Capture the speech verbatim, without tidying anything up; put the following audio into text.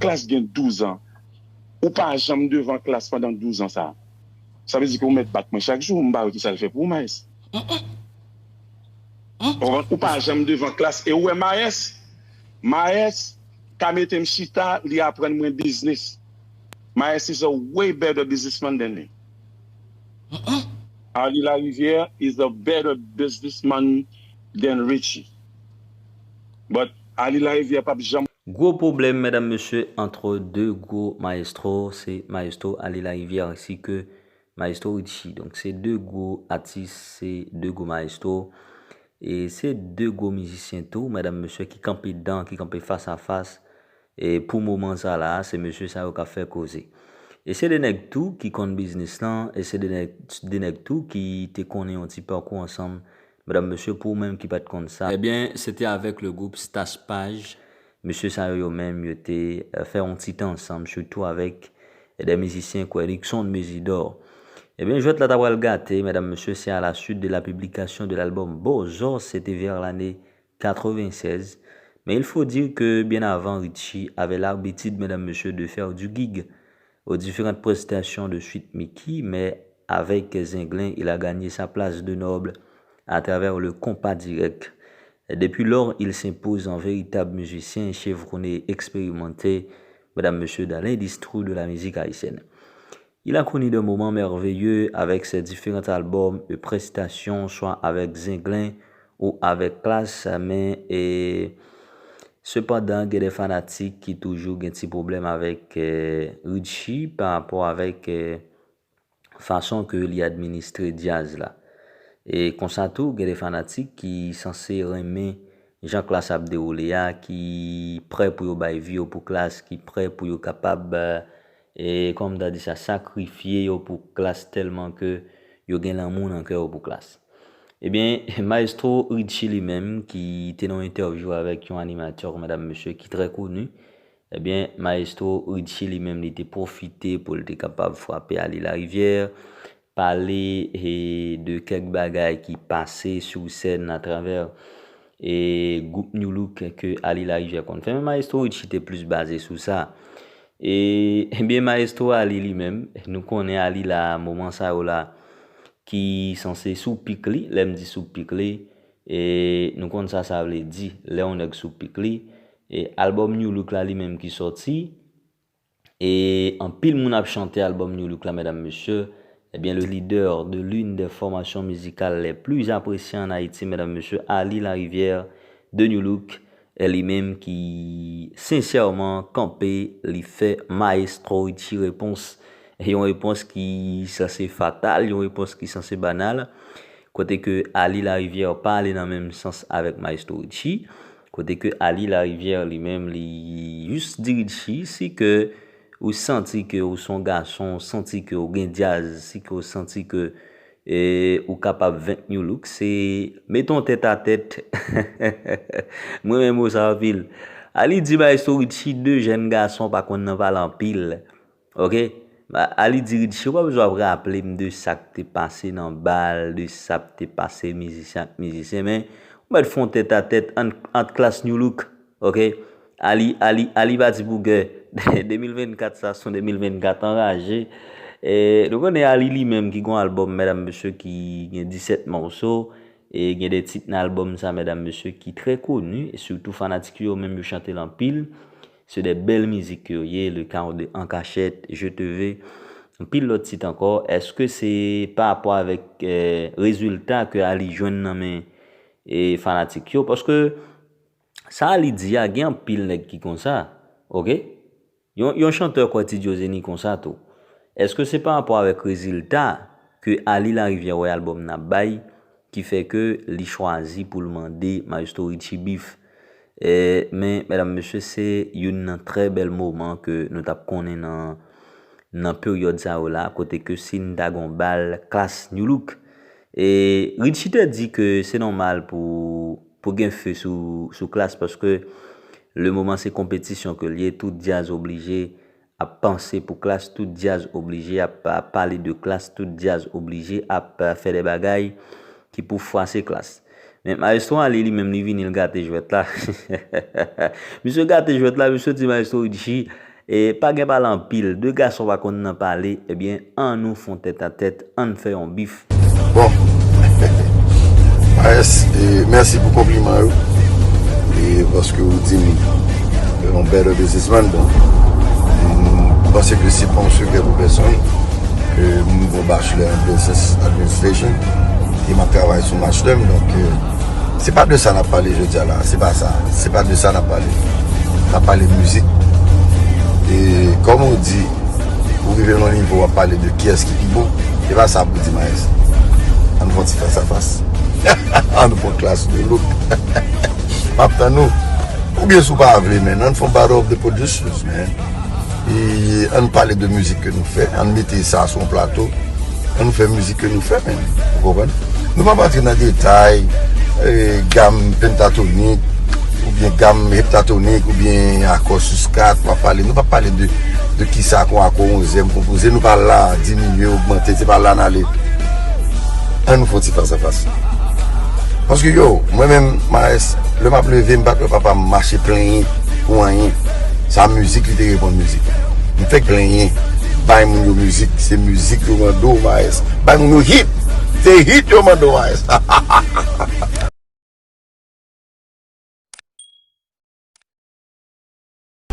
klas gen douz an, ou pa janm devan klas pandan douz an sa a. Sa vle di ke ou mèt bat mwen chak jou, m pa wè ki sa l fè pou ou, Maes. Ou konprann? Ou pa janm devan klas e ou wè Maes, Maes ka mete m chita, li aprann mwen biznis. Maes is a way better businessman than me. Arly Larivière is a better businessman than Richie. But Arly Larivière p ap janm. Gwo pwoblèm, medam, mesye, antre de gwo mayestwo, se mayestwo Arly Larivière ansi ke mayestwo Richie. Donk, se de gwo atis, se de gwo mayestwo. E se de gwo mizisyen tou, medam, mesye, ki kanpe dan, ki kanpe fas a fas. E pou moman sa la, se mesye sa yo k ap fè koze. E se de nèg tou ki konn biznis lan, e se de nèg, de nèg tou ki te konnen yon ti pakou ansanm. Medam, mesye, pou ou menm ki pa t konn sa, ebyen, se te avèk le gwoup Stache Page. Mesye sa yo, yo menm, yo te, euh, fè yon ti tan ansanm, sitou avèk de mizisyen kwè Luckson Mesidor. Ebyen, jwèt la ta pral gate, medam, mesye, c'est à la suite de la publication de l'album Bozò, se te vers l'année quatre-vingt-seize. Mais il faut dire que bien avant, Richie avait l'habitude, mesdames, messieurs, de faire du gig aux différentes prestations de Sweet Micky, mais avec Zenglen, il a gagné sa place de noble à travers le compas direct. Depuis lors, il s'impose en véritable musicien chevronné, expérimenté, mesdames, messieurs, dans l'industrie de la musique haïtienne. Il a connu des moments merveilleux avec ses différents albums et prestations, soit avec Zenglen ou avec Klass, men, e, sepandan, gen de fanatik ki toujou gen ti pwoblèm avèk, e, Richie pa rapò avèk, e, fason ke li administre djaz la. E konsa tou, gen de fanatik ki sanse renmen jan Klass ap dewoule a, ki prè pou yo bay vi yo pou Klass, ki prè pou yo kapab, e, kòman m ta di sa, sakrifye yo pou Klass tèlman ke yo gen lanmou nan kè yo pou Klass. Ebyen, Mayestwo Richie li menm, ki te nan yon entèvyou avèk yon animatè, medam, mesye, ki trè koni, ebyen, Mayestwo Richie li menm, li te pwofite pou l te kapab frape Arly Larivière, pale, e, de kèk bagay ki pase sou sèn atravè, e, gwoup New Look ke Arly Larivière konn fè. Men Mayestwo Richie te plis baze sou sa. E, ebyen, Mayestwo Arly li menm, nou konnen Arly la, moman sa yo la, ki sanse sou pik li, lè m di sou pik li, e, nou konn sa sa vle di, lè yon nèg sou pik li, e, albòm New Look la li menm ki sòti, e anpil moun ap chante albòm New Look la, medam, mesye. Ebyen, le leader de l'une des formations musicales les plus appréciées en Haïti, medam, mesye, Arly Larivière de New Look, e li menm ki sensèman kanpe, li fè Mayestwo Richie repons. Yon repons ki sanse fatal, yon repons ki sanse banal. Kote ke Arly Larivière pa ale nan menm sans avèk Mayestwo Richie. Kote ke Arly Larivière li menm, li jis di Richie, si ke ou santi ke ou se yon gason, ou santi ke ou gen djaz, si ke ou santi ke, e, ou kapab venk New Look, se mete yon tèt a tèt. Mwen renmen mo sa anpil. Arly di Mayestwo Richie, de jèn gason pa konn nan pale anpil. Ok? Ba, Arly di Richie, ou pa bezwen ap raple m de sa k te pase nan bal, de sa k te pase mizisyen ak mizisyen, men ou mèt fè yon tèt a tèt ant, ant Klass New Look. Ok? Arly, Arly, Arly pa ti bougè. De mil vennkat sa, se yon de mil vennkat anraje. E, nou konnen Arly li menm ki gen yon albòm, medam, mesye, ki gen disèt mòso. E gen de tit nan albòm sa, medam, mesye, ki trè koni. E sitou fanatik yo menm yo chante l anpil. Se de bèl mizik ke yo ye, Le Chaos de En Cachette, Je te veux, anpil lòt tit ankò. Èske se pa rapò avèk, e, rezilta ke Arly jwenn nan men, e, fanatik yo? Paske sa Arly di a, gen anpil nèg ki konsa, ok? Yon, yon chantè kwè Ti Djozeni konsa tou. Èske se pa rapò avèk rezilta ke Arly Larivière wè albòm nan ap bay, ki fè ke li chwazi pou l mande Mayestwo Richie bif? E, men, medam, mesye, se youn nan trè bèl moman ke nou t ap konnen nan, nan peryòd sa yo la, kote ke si n ta gon bal Klass New Look. E Richie te di ke se nòmal pou, pou gen fe sou, sou Klass, paske le moman se konpetisyon ke l ye, tout djaz oblije ap panse pou Klass, tout djaz oblije ap pa-, pale de Klass, tout djaz oblije ap, eh, fè de bagay ki pou fwase Klass. Men Mayestwo Arly li menm li vini, l gate jwèt la. Misye gate jwèt la, misye di Mayestwo Richie, E pa gen pale anpil, de gason pa konn nan pale, ebyen, ann nou fè yon tèt a tèt, ann fè yon bif. Bon, Maes, e, mèsi pou konpliman yo. E paske ou di m yon better businessman, bon, m panse ke se pa yon sekrè pou pèsonn ke m gon bachelor in business administration e m ap travay sou master m, donk, e, se pa de sa n ap pale jodi a la, se pa sa, se pa de sa n ap pale. N ap pale mizik. E kòm ou di, ou rive nan yon nivo w ap pale de kiyès ki pi bon, se pa sa pou di Maes. Ann fè yon ti fas a fas. Ann fè yon klas de louk. M ap tann ou. Oubyen si w pa vle, men ann fè yon battle of the producers, man. E ann pale de mizik ke nou fè, ann mete sa sou yon plato. Ann fè mizik ke nou fè, men. Ou konprann? Nou p ap antre nan detay, e, gam pentatonik, oubyen gam heptatonik, oubyen akò sis kat, w ap pale. Nou p ap pale de, de kisa kon akò onzyèm konpoze. Nou pa la diminye, ogmante, se pa la n ale. Ann nou fè yon ti fas a fas. Paske yo, mwen menm, Maes, lè m ap leve, m pa t wè papa m mache plenyen pou anyen. Sa mizik, li te reponn mizik. M fèk plenyen. Bay moun yo mizik, se mizik yo mande w, Maes. Bay moun yo hit, se hit yo mande w, Maes.